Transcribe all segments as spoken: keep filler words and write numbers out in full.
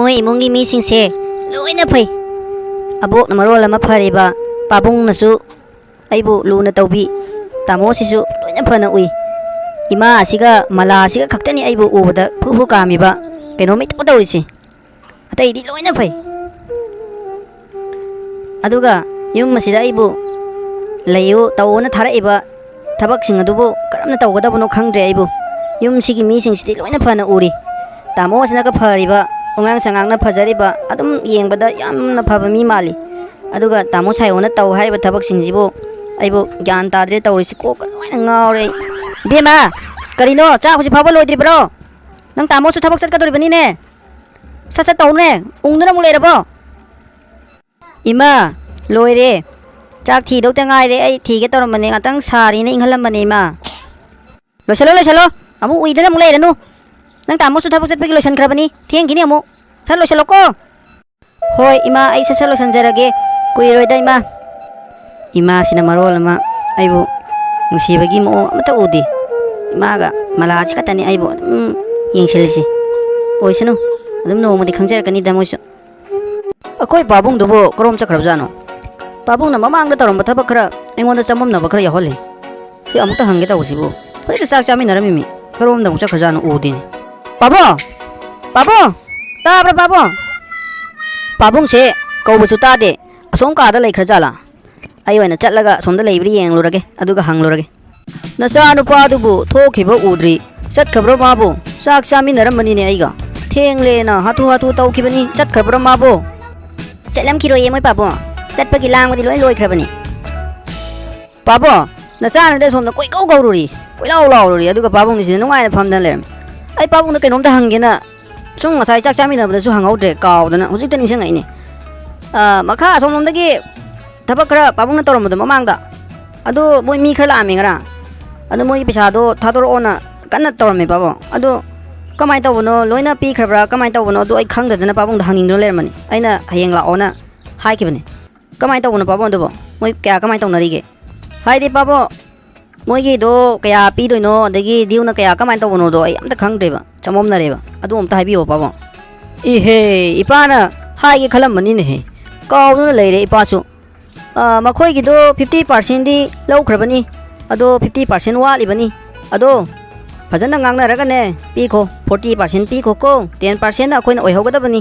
ꯃꯣꯏ ꯏꯃꯨꯡꯒꯤ ꯃꯤꯁꯤꯡꯁꯦ ꯂꯣꯏꯅ ꯐꯩ꯫ ꯑꯕꯣꯛꯅ ꯃꯔꯣꯜ ꯑꯃ ꯐꯔꯤꯕ, ꯄꯥꯕꯨꯡꯅꯁꯨ ꯑꯩꯕꯨ ꯂꯨꯅ ꯇꯧꯕꯤ, ꯇꯥꯃꯣꯁꯤꯁꯨ ꯂꯣꯏꯅ ꯐꯅ ꯎꯏ꯫ ꯏꯃꯥ ꯑꯁꯤꯒ ꯃꯂꯥ ꯑꯁꯤꯒ ꯈꯛꯇꯅꯤ ꯑꯩꯕꯨ ꯎꯕꯗ ꯐꯨ ꯐꯨ ꯀꯥꯝꯃꯤꯕ, ꯀꯩꯅꯣꯝ ꯏꯇꯧ ꯇꯧꯔꯤꯁꯤ꯫ ꯑꯇꯩꯗꯤ ꯂꯣꯏꯅ ꯐꯩ꯫ ꯑꯗꯨꯒ ꯌꯨꯝ ꯑꯁꯤꯗ ꯑꯩꯕꯨ ꯂꯩꯌꯨ ꯇꯧꯑꯣꯅ ꯊꯥꯔꯛꯏꯕ ꯊꯕꯛꯁꯤꯡ ꯑꯗꯨꯕꯨ ꯀꯔꯝꯅ ꯇꯧꯒꯗꯕꯅꯣ ꯈꯪꯗ꯭ꯔꯦ꯫ ꯑꯩꯕꯨ ꯌꯨꯝꯁꯤꯒꯤ ꯃꯤꯁꯤꯡꯁꯤꯗꯤ ꯂꯣꯏꯅ ꯐꯅ ꯎꯔꯤ꯫ ꯇꯥꯃꯣ ꯑꯁꯤꯅꯒ ꯐꯔꯤꯕ, ꯋꯥꯉꯥꯡ ꯁꯉꯥꯡꯅ ꯐꯖꯔꯤꯕ, ꯑꯗꯨꯝ ꯌꯦꯡꯕꯗ ꯌꯥꯝꯅ ꯐꯕ ꯃꯤ ꯃꯥꯜꯂꯤ꯫ ꯑꯗꯨꯒ ꯇꯥꯃꯣ ꯁꯥꯏꯑꯣꯅ ꯇꯧ ꯍꯥꯏꯔꯤꯕ ꯊꯕꯛꯁꯤꯡꯁꯤꯕꯨ ꯑꯩꯕꯨ ꯒ꯭ꯌꯥꯟ ꯇꯥꯗ꯭ꯔꯦ ꯇꯧꯔꯤꯁꯤ, ꯀꯣꯛꯀ ꯂꯣꯏꯅ ꯉꯥꯎꯔꯦ ꯑꯩ꯫ ꯏꯕꯦꯝꯃ, ꯀꯔꯤꯅꯣ, ꯆꯥꯛ ꯍꯧꯖꯤꯛ ꯐꯥꯎꯕ ꯂꯣꯏꯗ꯭ꯔꯤꯕ꯭ꯔꯣ? ꯅꯪ ꯇꯥꯃꯣꯁꯨ ꯊꯕꯛ ꯆꯠꯀꯗꯧꯔꯤꯕꯅꯤꯅꯦ꯫ ꯁꯠ ꯁꯠ ꯇꯧꯅꯦ, ꯎꯪꯗꯨꯅ ꯑꯃꯨꯛ ꯂꯩꯔꯕꯣ? ꯏꯃꯥ, ꯂꯣꯏꯔꯦ꯫ ꯆꯥꯛ ꯊꯤꯗꯧꯇ ꯉꯥꯏꯔꯦ, ꯑꯩ ꯊꯤꯒꯦ ꯇꯧꯔꯝꯕꯅꯦ, ꯉꯥꯛꯇꯪ ꯁꯥꯔꯤꯅ ꯏꯪꯍꯜꯂꯝꯕꯅꯦ, ꯏꯃꯥ꯫ ꯂꯣꯏꯁꯜꯂꯣ, ꯂꯣꯏꯁꯜꯂꯣ, ꯑꯃꯨꯛ ꯎꯏꯗꯅ ꯑꯃꯨꯛ ꯂꯩꯔꯅꯨ꯫ ꯅꯪ ꯇꯥꯃꯣꯁꯨ ꯊꯕꯛ ꯆꯠꯄꯒꯤ ꯂꯣꯏꯁꯟꯈ꯭ꯔꯕꯅꯤ, ꯊꯦꯡꯈꯤꯅꯤ ꯑꯃꯨꯛ꯫ ꯁꯠ ꯂꯣꯏꯁꯜꯂꯣꯀꯣ꯫ ꯍꯣꯏ ꯏꯃꯥ, ꯑꯩ ꯁꯠ ꯁꯠ ꯂꯣꯏꯁꯟꯖꯔꯒꯦ, ꯀꯨꯏꯔꯣꯏꯗ ꯏꯃꯥ꯫ ꯏꯃꯥꯁꯤꯅ ꯃꯔꯣꯜ ꯑꯃ ꯑꯩꯕꯨ ꯅꯨꯡꯁꯤꯕꯒꯤ ꯃꯑꯣꯡ ꯑꯃꯠꯇ ꯎꯗꯦ꯫ ꯏꯃꯥꯒ ꯃꯂꯥꯁꯤ ꯈꯛꯇꯅꯤ ꯑꯩꯕꯨ ꯑꯗꯨꯝ ꯌꯦꯡꯁꯤꯜꯂꯤꯁꯦ꯫ ꯑꯣꯏꯁꯅꯨ, ꯑꯗꯨꯝ ꯅꯣꯡꯃꯗꯤ ꯈꯪꯖꯔꯛꯀꯅꯤꯗ ꯃꯣꯏꯁꯨ꯫ ꯑꯩꯈꯣꯏ ꯄꯥꯕꯨꯡꯗꯨꯕꯨ ꯀꯔꯣꯝ ꯆꯠꯈ꯭ꯔꯕꯖꯥꯠꯅꯣ? ꯄꯥꯕꯨꯡꯅ ꯃꯃꯥꯡꯗ ꯇꯧꯔꯝꯕ ꯊꯕꯛ ꯈꯔ ꯑꯩꯉꯣꯟꯗ ꯆꯃꯝꯅꯕ ꯈꯔ ꯌꯥꯎꯍꯜꯂꯤ꯫ ꯁꯤ ꯑꯃꯨꯛꯇ ꯍꯪꯒꯦ ꯇꯧꯕꯁꯤꯕꯨ꯫ ꯍꯧꯖꯤꯛꯇ ꯆꯥꯛ ꯆꯥꯃꯤꯟꯅꯔꯝꯃꯤꯃꯤ꯫ ꯀꯔꯣꯝꯗ ꯑꯃꯨꯛ ꯆꯠꯈ꯭ꯔꯖꯥꯠꯅꯣ ꯎꯗꯦꯅꯦ꯫ ꯄꯥꯕꯨꯡ! ꯄꯥꯕꯨꯡ! ꯇꯥꯕ꯭ꯔꯥ ꯄꯥꯕꯨꯡ? ꯄꯥꯕꯨꯡꯁꯦ ꯀꯧꯕꯁꯨ ꯇꯥꯗꯦ꯫ ꯑꯁꯣꯝ ꯀꯥꯗ ꯂꯩꯈ꯭ꯔꯖꯥꯠꯂꯥ? ꯑꯩ ꯑꯣꯏꯅ ꯆꯠꯂꯒ ꯑꯁꯣꯝꯗ ꯂꯩꯕ꯭ꯔꯥ ꯌꯦꯡꯂꯨꯔꯒꯦ, ꯑꯗꯨꯒ ꯍꯪꯂꯨꯔꯒꯦ꯫ ꯅꯆꯥ ꯅꯨꯄꯥꯗꯨꯕꯨ ꯊꯣꯛꯈꯤꯕ ꯎꯗ꯭ꯔꯤ꯫ ꯆꯠꯈ꯭ꯔꯕ꯭ꯔꯣ ꯃꯥꯕꯨ? ꯆꯥꯛ ꯆꯥꯃꯤꯟꯅꯔꯝꯕꯅꯤꯅꯦ ꯑꯩꯒ꯫ ꯊꯦꯡꯂꯦꯅ ꯍꯥꯊꯨ ꯍꯥꯊꯨ ꯇꯧꯈꯤꯕꯅꯤ꯫ ꯆꯠꯈ꯭ꯔꯕ꯭ꯔꯣ ꯃꯥꯕꯨ? ꯆꯠꯂꯝꯈꯤꯔꯣꯏꯌꯦ ꯃꯣꯏ ꯄꯥꯕꯨꯡ꯫ ꯆꯠꯄꯒꯤ ꯂꯥꯡꯕꯗꯤ ꯂꯣꯏ ꯂꯣꯏꯈ꯭ꯔꯕꯅꯤ꯫ ꯄꯥꯕꯨꯡ, ꯅꯆꯥꯅꯗꯤ ꯑꯁꯣꯝꯗ ꯀꯣꯏꯀꯧ ꯀꯧꯔꯨꯔꯤ, ꯀꯣꯏꯂꯥꯎ ꯂꯥꯎꯔꯨꯔꯤ, ꯑꯗꯨꯒ ꯄꯥꯕꯨꯡꯗꯤ ꯁꯤꯗ ꯅꯨꯡꯉꯥꯏꯅ ꯐꯝꯗꯅ ꯂꯩꯔꯝꯃꯤ꯫ ꯑꯩ ꯄꯥꯕꯨꯡꯗ ꯀꯩꯅꯣꯝꯇ ꯍꯪꯒꯦꯅ ꯁꯨꯝ ꯉꯁꯥꯏ ꯆꯥꯛ ꯆꯥꯃꯤꯟꯅꯕꯗꯁꯨ ꯍꯪꯍꯧꯗ꯭ꯔꯦ, ꯀꯥꯎꯗꯅ ꯍꯧꯖꯤꯛꯇ ꯅꯤꯡꯁꯤꯡꯉꯛꯏꯅꯦ꯫ ꯑꯥ, ꯃꯈꯥ ꯑꯁꯣꯝꯂꯣꯝꯗꯒꯤ ꯊꯕꯛ ꯈꯔ ꯄꯥꯕꯨꯡꯅ ꯇꯧꯔꯝꯕꯗꯣ ꯃꯃꯥꯡꯗ, ꯑꯗꯨ ꯃꯣꯏ ꯃꯤ ꯈꯔ ꯂꯥꯛꯑꯝꯃꯤ ꯉꯔꯥꯡ꯫ ꯑꯗꯨ ꯃꯣꯏꯒꯤ ꯄꯩꯁꯥꯗꯣ ꯊꯥꯗꯣꯔꯛꯑꯣꯅ ꯀꯟꯅ ꯇꯧꯔꯝꯃꯦ ꯄꯥꯕꯨꯡ꯫ ꯑꯗꯨ ꯀꯃꯥꯏꯅ ꯇꯧꯕꯅꯣ, ꯂꯣꯏꯅ ꯄꯤꯈ꯭ꯔꯕ꯭ꯔꯥ, ꯀꯃꯥꯏꯅ ꯇꯧꯕꯅꯣ, ꯑꯗꯨ ꯑꯩ ꯈꯪꯗꯗꯅ ꯄꯥꯕꯨꯡꯗ ꯍꯪꯅꯤꯡꯗꯨꯅ ꯂꯩꯔꯝꯕꯅꯤ꯫ ꯑꯩꯅ ꯍꯌꯦꯡ ꯂꯥꯛꯑꯣꯅ ꯍꯥꯏꯈꯤꯕꯅꯤ꯫ ꯀꯃꯥꯏꯅ ꯇꯧꯕꯅꯣ ꯄꯥꯕꯨꯡ ꯑꯗꯨꯕꯣ? ꯃꯣꯏ ꯀꯌꯥ ꯀꯃꯥꯏꯅ ꯇꯧꯅꯔꯤꯒꯦ? ꯍꯥꯏꯗꯤ ꯄꯥꯕꯨꯡ, ꯃꯣꯏꯒꯤꯗꯣ ꯀꯌꯥ ꯄꯤꯗꯣꯏꯅꯣ, ꯑꯗꯒꯤ ꯗ꯭ꯌꯨꯅ ꯀꯌꯥ ꯀꯃꯥꯏꯅ ꯇꯧꯕꯅꯣꯗꯣ ꯑꯩ ꯑꯝꯇ ꯈꯪꯗ꯭ꯔꯦꯕ, ꯆꯃꯝꯅꯔꯦꯕ꯫ ꯑꯗꯨ ꯑꯝꯇ ꯍꯥꯏꯕꯤꯌꯣ ꯄꯥꯕꯨꯡ꯫ ꯏꯍꯦ, ꯏꯄꯥꯅ ꯍꯥꯏꯒꯦ ꯈꯜꯂꯝꯕꯅꯤꯅꯦꯍꯦ꯫ ꯀꯥꯎꯗꯨꯅ ꯂꯩꯔꯦ ꯏꯄꯥꯁꯨ꯫ ꯑ, ꯃꯈꯣꯏꯒꯤꯗꯣ ꯐꯤꯐꯇꯤ ꯄꯥꯔꯁꯦꯟꯗꯤ ꯂꯧꯈ꯭ꯔꯕꯅꯤ, ꯑꯗꯣ ꯐꯤꯐꯇꯤ ꯄꯥꯔꯁꯦꯟ ꯋꯥꯠꯂꯤꯕꯅꯤ꯫ ꯑꯗꯣ ꯐꯖꯅ ꯉꯥꯡꯅꯔꯒꯅꯦ ꯄꯤꯈꯣ, ꯐꯣꯔꯇꯤ ꯄꯥꯔꯁꯦꯟ ꯄꯤꯈꯣꯀꯣ, ꯇꯦꯟ ꯄꯥꯔꯁꯦꯟꯅ ꯑꯩꯈꯣꯏꯅ ꯑꯣꯏꯍꯧꯒꯗꯕꯅꯤ꯫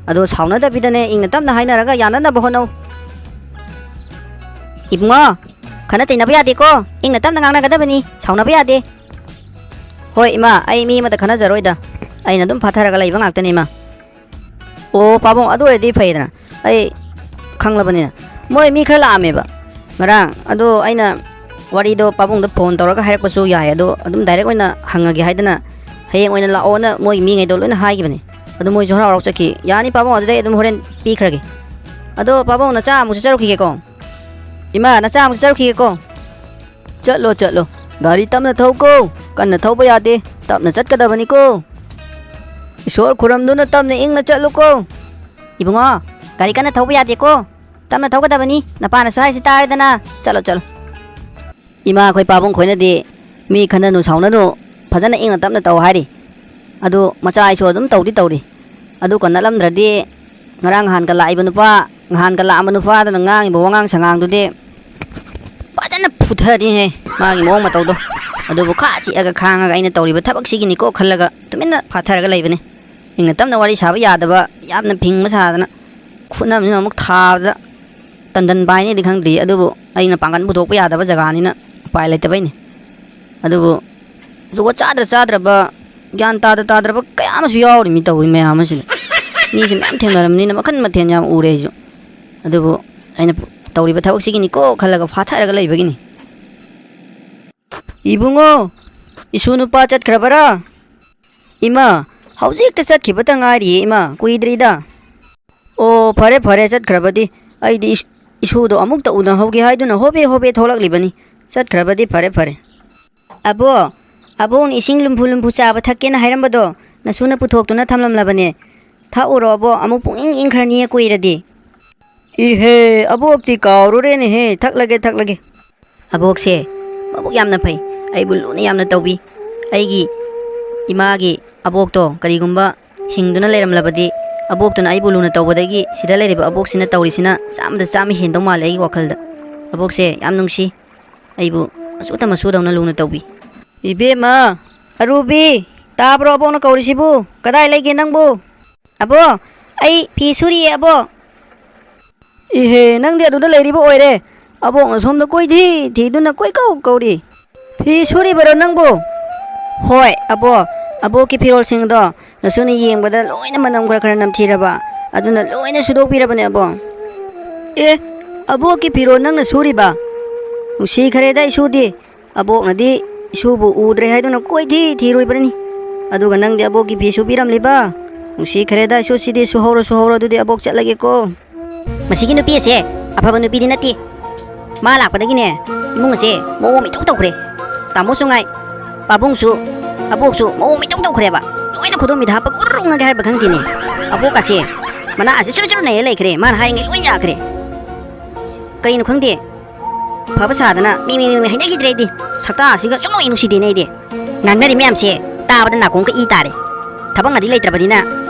ꯑꯗꯣ ꯁꯥꯎꯅꯗꯕꯤꯗꯅꯦ ꯏꯪꯅ ꯇꯞꯅ ꯍꯥꯏꯅꯔꯒ ꯌꯥꯅꯅꯕ ꯍꯣꯠꯅꯧ꯫ ꯏꯕꯨꯡꯉꯣ, ꯈꯠꯅ ꯆꯩꯅꯕ ꯌꯥꯗꯦꯀꯣ, ꯏꯪꯅ ꯇꯞꯅ ꯉꯥꯡꯅꯒꯗꯕꯅꯤ, ꯁꯥꯎꯅꯕ ꯌꯥꯗꯦ꯫ ꯍꯣꯏ ꯏꯃꯥ, ꯑꯩ ꯃꯤ ꯑꯃꯗ ꯈꯠꯅꯖꯔꯣꯏꯗ, ꯑꯩꯅ ꯑꯗꯨꯝ ꯐꯥꯊꯔꯒ ꯂꯩꯕ ꯉꯥꯛꯇꯅꯤ ꯏꯃꯥ꯫ ꯑꯣ ꯄꯥꯕꯨꯡ, ꯑꯗꯨ ꯑꯣꯏꯔꯗꯤ ꯐꯩꯗꯅ, ꯑꯩ ꯈꯪꯂꯕꯅꯤꯅ꯫ ꯃꯣꯏ ꯃꯤ ꯈꯔ ꯂꯥꯛꯑꯝꯃꯦꯕ ꯉꯔꯥꯡ, ꯑꯗꯣ ꯑꯩꯅ ꯋꯥꯔꯤꯗꯣ ꯄꯥꯕꯨꯡꯗ ꯐꯣꯟ ꯇꯧꯔꯒ ꯍꯥꯏꯔꯛꯄꯁꯨ ꯌꯥꯏ, ꯑꯗꯣ ꯑꯗꯨꯝ ꯗꯥꯏꯔꯦꯛ ꯑꯣꯏꯅ ꯍꯪꯉꯒꯦ ꯍꯥꯏꯗꯅ ꯍꯌꯦꯡ ꯑꯣꯏꯅ ꯂꯥꯛꯑꯣꯅ ꯃꯣꯏꯒꯤ ꯃꯤꯉꯩꯗꯣ ꯂꯣꯏꯅ ꯍꯥꯏꯈꯤꯕꯅꯦ꯫ ꯑꯗꯣ ꯃꯣꯏꯁꯨ ꯍꯔꯥꯎ ꯍꯔꯥꯎ ꯆꯠꯈꯤ꯫ ꯌꯥꯅꯤ ꯄꯥꯕꯨꯡ, ꯑꯗꯨꯗꯩ ꯑꯗꯨꯝ ꯍꯣꯔꯦꯟ ꯄꯤꯈ꯭ꯔꯒꯦ꯫ ꯑꯗꯣ ꯄꯥꯕꯨꯡ, ꯅꯆꯥ ꯑꯃꯨꯛ ꯆꯠꯆꯔꯨꯈꯤꯒꯦꯀꯣ꯫ ꯏꯃꯥ, ꯅꯆꯥ ꯑꯃꯨꯛ ꯆꯠꯆꯔꯨꯈꯤꯒꯦꯀꯣ꯫ ꯆꯠꯂꯣ ꯆꯠꯂꯣ, ꯒꯥꯔꯤ ꯇꯞꯅ ꯊꯧꯀꯣ, ꯀꯟꯅ ꯊꯧꯕ ꯌꯥꯗꯦ, ꯇꯞꯅ ꯆꯠꯀꯗꯕꯅꯤꯀꯣ꯫ ꯏꯁꯣꯔ ꯈꯨꯔꯝꯗꯨꯅ ꯇꯞꯅ ꯏꯪꯅ ꯆꯠꯂꯨꯀꯣ꯫ ꯏꯕꯨꯡꯉꯣ, ꯒꯥꯔꯤ ꯀꯟꯅ ꯊꯧꯕ ꯌꯥꯗꯦꯀꯣ, ꯇꯞꯅ ꯊꯧꯒꯗꯕꯅꯤ, ꯅꯄꯥꯅꯁꯨ ꯍꯥꯏꯔꯤꯁꯤ ꯇꯥꯔꯦꯗꯅ꯫ ꯆꯠꯂꯣ ꯆꯠꯂꯣ꯫ ꯏꯃꯥ, ꯑꯩꯈꯣꯏ ꯄꯥꯕꯨꯡ ꯈꯣꯏꯅꯗꯤ ꯃꯤ ꯈꯟꯅꯅꯨ ꯁꯥꯎꯅꯅꯨ, ꯐꯖꯅ ꯏꯪꯅ ꯇꯞꯅ ꯇꯧ ꯍꯥꯏꯔꯤ꯫ ꯑꯗꯨ ꯃꯆꯥ ꯑꯩꯁꯨ ꯑꯗꯨꯝ ꯇꯧꯗꯤ ꯇꯧꯔꯤ꯫ ꯑꯗꯨ ꯀꯟꯅꯠꯂꯝꯗ꯭ꯔꯗꯤ ꯉꯔꯥꯡ ꯅꯍꯥꯟꯒ ꯂꯥꯛꯏꯕ ꯅꯨꯄꯥ, ꯅꯍꯥꯟꯒ ꯂꯥꯛꯑꯝꯕ ꯅꯨꯄꯥꯗꯨꯅ ꯉꯥꯡꯉꯤꯕ ꯋꯥꯉꯥꯡ ꯁꯉꯥꯡꯗꯨꯗꯤ ꯐꯖꯅ ꯐꯨꯊꯅꯤꯍꯦ, ꯃꯥꯒꯤ ꯃꯑꯣꯡ ꯃꯇꯧꯗꯣ꯫ ꯑꯗꯨꯕꯨ ꯈꯥ ꯆꯤꯛꯑꯒ ꯈꯥꯡꯉꯒ ꯑꯩꯅ ꯇꯧꯔꯤꯕ ꯊꯕꯛꯁꯤꯒꯤꯅꯤꯀꯣ ꯈꯜꯂꯒ ꯇꯨꯃꯤꯟꯅ ꯐꯥꯊꯔꯒ ꯂꯩꯕꯅꯤ꯫ ꯏꯪꯅ ꯇꯞꯅ ꯋꯥꯔꯤ ꯁꯥꯕ ꯌꯥꯗꯕ, ꯌꯥꯝꯅ ꯐꯤꯡꯕ ꯁꯥꯗꯅ ꯈꯨꯠꯅꯝꯁꯤꯅ ꯑꯃꯨꯛ ꯊꯥꯕꯗ ꯇꯟꯗꯟ ꯄꯥꯏꯅꯤꯗꯤ ꯈꯪꯗ꯭ꯔꯤ, ꯑꯗꯨꯕꯨ ꯑꯩꯅ ꯄꯥꯡꯒꯟ ꯄꯨꯊꯣꯛꯄ ꯌꯥꯗꯕ ꯖꯒꯥꯅꯤꯅ ꯎꯄꯥꯏ ꯂꯩꯇꯕꯩꯅꯤ꯫ ꯑꯗꯨꯕꯨ ꯖꯨꯒꯣꯠ ꯆꯥꯗ꯭ꯔ ꯆꯥꯗ꯭ꯔꯕ, ꯒ꯭ꯌꯥꯟ ꯇꯥꯗ ꯇꯥꯗ꯭ꯔꯕ ꯀꯌꯥ ꯑꯃꯁꯨ ꯌꯥꯎꯔꯤ ꯃꯤ ꯇꯧꯔꯤ ꯃꯌꯥꯝ ꯑꯁꯤꯗ꯫ ꯃꯤꯁꯦ ꯃꯌꯥꯝ ꯊꯦꯡꯅꯔꯕꯅꯤꯅ ꯃꯈꯟ ꯃꯊꯦꯜ ꯌꯥꯝ ꯎꯔꯦ ꯑꯩꯁꯨ꯫ ꯑꯗꯨꯕꯨ ꯑꯩꯅ ꯇꯧꯔꯤꯕ ꯊꯕꯛꯁꯤꯒꯤꯅꯤꯀꯣ ꯈꯜꯂꯒ ꯐꯥꯊꯔꯒ ꯂꯩꯕꯒꯤꯅꯤ꯫ ꯏꯕꯨꯡꯉꯣ, ꯏꯁꯨ ꯅꯨꯄꯥ ꯆꯠꯈ꯭ꯔꯕꯔꯥ? ꯏꯃꯥ, ꯍꯧꯖꯤꯛꯇ ꯆꯠꯈꯤꯕꯇ ꯉꯥꯏꯔꯤꯌꯦ ꯏꯃꯥ, ꯀꯨꯏꯗ꯭ꯔꯤꯗ꯫ ꯑꯣ, ꯐꯔꯦ ꯐꯔꯦ, ꯆꯠꯈ꯭ꯔꯕꯗꯤ꯫ ꯑꯩꯗꯤ ꯏꯁ-, ꯏꯁꯨꯗꯣ ꯑꯃꯨꯛꯇ ꯎꯅꯍꯧꯒꯦ ꯍꯥꯏꯗꯨꯅ ꯍꯣꯕꯦ ꯍꯣꯕꯦ ꯊꯣꯛꯂꯛꯂꯤꯕꯅꯤ꯫ ꯆꯠꯈ꯭ꯔꯕꯗꯤ ꯐꯔꯦ ꯐꯔꯦ꯫ ꯑꯕꯣ, ꯑꯕꯣꯛꯅ ꯏꯁꯤꯡ ꯂꯨꯝꯐꯨ ꯂꯨꯝꯐꯨ ꯆꯥꯕ ꯊꯛꯀꯦꯅ ꯍꯥꯏꯔꯝꯕꯗꯣ ꯅꯁꯨꯅ ꯄꯨꯊꯣꯛꯇꯨꯅ ꯊꯝꯂꯝꯂꯕꯅꯦ꯫ ꯊꯛꯎꯔꯣ ꯑꯕꯣ, ꯑꯃꯨꯛ ꯄꯨꯡꯏꯪ ꯏꯪꯈ꯭ꯔꯅꯤꯌꯦ ꯀꯨꯏꯔꯗꯤ꯫ ꯏꯍꯦ, ꯑꯕꯣꯛꯇꯤ ꯀꯥꯎꯔꯨꯔꯦꯅꯦꯍꯦ, ꯊꯛꯂꯒꯦ ꯊꯛꯂꯒꯦ꯫ ꯑꯕꯣꯛꯁꯦ ꯃꯕꯨꯛ ꯌꯥꯝꯅ ꯐꯩ, ꯑꯩꯕꯨ ꯂꯨꯅ ꯌꯥꯝꯅ ꯇꯧꯕꯤ꯫ ꯑꯩꯒꯤ ꯏꯃꯥꯒꯤ ꯑꯕꯣꯛꯇꯣ ꯀꯔꯤꯒꯨꯝꯕ ꯍꯤꯡꯗꯨꯅ ꯂꯩꯔꯝꯂꯕꯗꯤ, ꯑꯕꯣꯛꯇꯨꯅ ꯑꯩꯕꯨ ꯂꯨꯅ ꯇꯧꯕꯗꯒꯤ ꯁꯤꯗ ꯂꯩꯔꯤꯕ ꯑꯕꯣꯛꯁꯤꯅ ꯇꯧꯔꯤꯁꯤꯅ ꯆꯥꯝꯃꯗ ꯆꯥꯝꯃ ꯍꯦꯟꯗꯧ ꯃꯥꯜꯂꯦ ꯑꯩꯒꯤ ꯋꯥꯈꯜꯗ꯫ ꯑꯕꯣꯛꯁꯦ ꯌꯥꯝ ꯅꯨꯡꯁꯤ, ꯑꯩꯕꯨ ꯑꯁꯨꯛꯇ ꯃꯁꯨꯗꯧꯅ ꯂꯨꯅ ꯇꯧꯕꯤ꯫ ꯏꯕꯦꯝꯃ, ꯑꯔꯨꯕꯤ, ꯇꯥꯕ꯭ꯔꯣ ꯑꯕꯣꯛꯅ ꯀꯧꯔꯤꯁꯤꯕꯨ? ꯀꯗꯥꯏ ꯂꯩꯒꯦ ꯅꯪꯕꯨ? ꯑꯕꯣ, ꯑꯩ ꯐꯤ ꯁꯨꯔꯤꯌꯦ ꯑꯕꯣ꯫ ꯏꯍꯦ, ꯅꯪꯗꯤ ꯑꯗꯨꯗ ꯂꯩꯔꯤꯕ ꯑꯣꯏꯔꯦ꯫ ꯑꯕꯣꯛꯅ ꯁꯣꯝꯗ ꯀꯣꯏꯊꯤ ꯊꯤꯗꯨꯅ ꯀꯣꯏꯀꯧ ꯀꯧꯔꯤ꯫ ꯐꯤ ꯁꯨꯔꯤꯕꯔꯣ ꯅꯪꯕꯨ? ꯍꯣꯏ ꯑꯕꯣ, ꯑꯕꯣꯛꯀꯤ ꯐꯤꯔꯣꯜꯁꯤꯡꯗꯣ ꯅꯁꯨꯅ ꯌꯦꯡꯕꯗ ꯂꯣꯏꯅ ꯃꯅꯝ ꯈꯔ ꯈꯔ ꯅꯝꯊꯤꯔꯕ, ꯑꯗꯨꯅ ꯂꯣꯏꯅ ꯁꯨꯗꯣꯛꯄꯤꯔꯕꯅꯦ ꯑꯕꯣ꯫ ꯑꯦ, ꯑꯕꯣꯛꯀꯤ ꯐꯤꯔꯣꯜ ꯅꯪꯅ ꯁꯨꯔꯤꯕ? ꯅꯨꯡꯁꯤꯈꯔꯦꯗ ꯏꯁꯨꯗꯤ꯫ ꯑꯕꯣꯛꯅꯗꯤ ꯏꯁꯨꯕꯨ ꯎꯗ꯭ꯔꯦ ꯍꯥꯏꯗꯨꯅ ꯀꯣꯏꯊꯤ ꯊꯤꯔꯨꯕꯅꯤ꯫ ꯑꯗꯨꯒ ꯅꯪꯗꯤ ꯑꯕꯣꯛꯀꯤ ꯐꯤ ꯁꯨꯕꯤꯔꯝꯂꯤꯕ? ꯅꯨꯡꯁꯤꯈ꯭ꯔꯦꯗ ꯏꯁꯨ, ꯁꯤꯗꯤ ꯁꯨꯍꯧꯔꯣ, ꯁꯨꯍꯧꯔꯣ, ꯑꯗꯨꯗꯤ ꯑꯕꯣꯛ ꯆꯠꯂꯒꯦꯀꯣ꯫ ꯃꯁꯤꯒꯤ ꯅꯨꯄꯤ ꯑꯁꯦ ꯑꯐꯕ ꯅꯨꯄꯤꯗꯤ ꯅꯠꯇꯦ꯫ ꯃꯥ ꯂꯥꯛꯄꯗꯒꯤꯅꯦ, ꯏꯃꯨꯡ ꯑꯁꯦ ꯃꯑꯣꯡ ꯑꯃ ꯏꯇꯧ ꯇꯧꯈ꯭ꯔꯦ꯫ ꯇꯥꯃꯣꯁꯨ ꯉꯥꯏ, ꯄꯥꯕꯨꯡꯁꯨ, ꯑꯕꯣꯛꯁꯨ ꯃꯑꯣꯡ ꯑꯃ ꯏꯇꯧ ꯇꯧꯈ꯭ꯔꯦꯕ꯫ ꯂꯣꯏꯅ ꯈꯨꯗꯣꯝꯕꯤꯗ ꯍꯥꯞꯄꯒ ꯎꯔꯨ ꯉꯥꯡꯒꯦ ꯍꯥꯏꯕ ꯈꯪꯗꯦꯅꯦ꯫ ꯑꯕꯣꯛꯀꯁꯦ ꯃꯅꯥ ꯑꯁꯦ ꯆꯨꯔꯨ ꯆꯨꯔꯨ ꯅꯩꯔ ꯂꯩꯈ꯭ꯔꯦ, ꯃꯥꯅ ꯍꯥꯏꯔꯤꯉꯩ ꯂꯣꯏ ꯌꯥꯈ꯭ꯔꯦ꯫ ꯀꯩꯅꯣ ꯈꯪꯗꯦ, ꯐꯕ ꯁꯥꯗꯅ ꯃꯤ, ꯃꯤ, ꯃꯤ, ꯃꯤ ꯍꯩꯅꯈꯤꯗ꯭ꯔꯦ ꯑꯩꯗꯤ꯫ ꯁꯛꯇꯥ ꯑꯁꯤꯒ ꯁꯨꯡꯅꯨꯡ ꯍꯦꯛ ꯅꯨꯡꯁꯤꯗꯦꯅꯦ ꯑꯩꯗꯤ꯫ ꯉꯥꯡꯅꯔꯤ ꯃꯌꯥꯝꯁꯦ ꯇꯥꯕꯗ ꯅꯥꯀꯣꯡꯒ ꯏ ꯇꯥꯔꯦ꯫ ꯊꯕꯛꯅꯗꯤ ꯂꯩꯇ꯭ꯔꯕꯅꯤꯅ